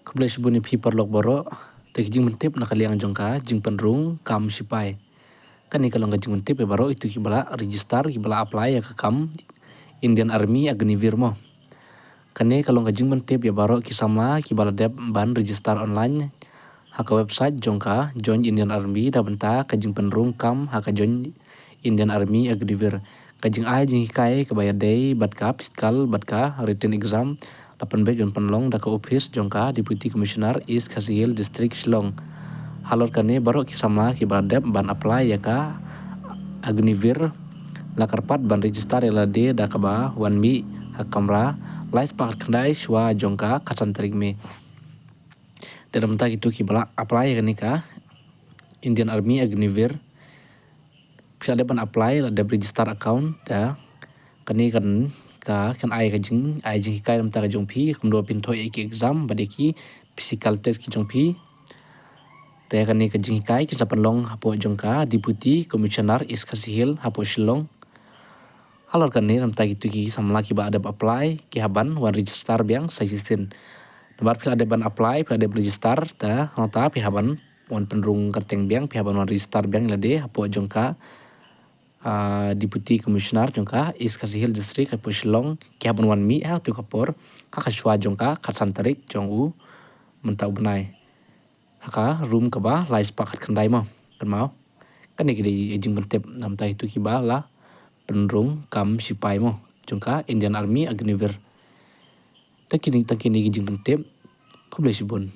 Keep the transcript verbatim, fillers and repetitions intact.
Khublei shibun ïa phi paralok baroh. Te ki jingpyntip na ka liang jong ka jingpynrung kam sipai. Kane ka long ka jingpyntip ïa baroh kito kiba la register, kiba la apply ïa ka kam Indian Army Agniveer mo. Kane ka long ka jingpyntip ïa baroh ki samla kiba la dep ban register online ha ka website jong ka Joint Indian Army da ka bynta ka jingpynrung kam ha ka Joint Indian Army Agniveer. Ka jingai jinghikai kaba ïadei bad ka physical bad ka written exam la pynbeit ban pynlong da ka ophis jong ka Deputy Commissioner, East Khasi Hills District, Shillong. Halor kane, baroh ki samla kiba la dep ban apply ïa ka Agniveer la kyrpad ban register ïa lade da kaba wan mih ha ka kamra lai spah khatkhyndai shuwa jong ka khatsan tarik May. Te na ka bynta kito kiba la apply ïa kane ka Indian Army Agniveer, phi la dep ban apply, la dep register account, te kane kan, ka, kan ai ka jing, ai jinghikai na ka bynta ka jong phi, kumno phin thoh ïa ki exam bad ïa ki physical test ki jong phi. Te kane ka jinghikai kin sa pynlong hapoh jong ka Deputy Commissioner, East Khasi Hills, hapoh Shillong. Halor kane, na ka bynta kito ki samla kiba la dep apply, ki hap ban wan register biang sa shisien. Namar phi la dep ban apply, phi la dep register, te nangta phi hap ban wan pynrung kyrteng biang, phi hap ban wan register biang ïa lade hapoh jong ka, ah, Deputy Commissioner jong ka East Khasi Hills District hapoh Shillong, ki hap ban wan mih ha kato ka por ha ka shuwa jong ka khatsan tarik jong u mynta u bnai ha ka room kaba lai spah khatkhyndai mo. Kynmaw, kane ka dei ka jingpyntip na ka bynta kito kiba la pynrung kam sipai mo jong ka Indian Army Agniveer. Tang kine, tang kine ki jingpyntip. Khublei shibun.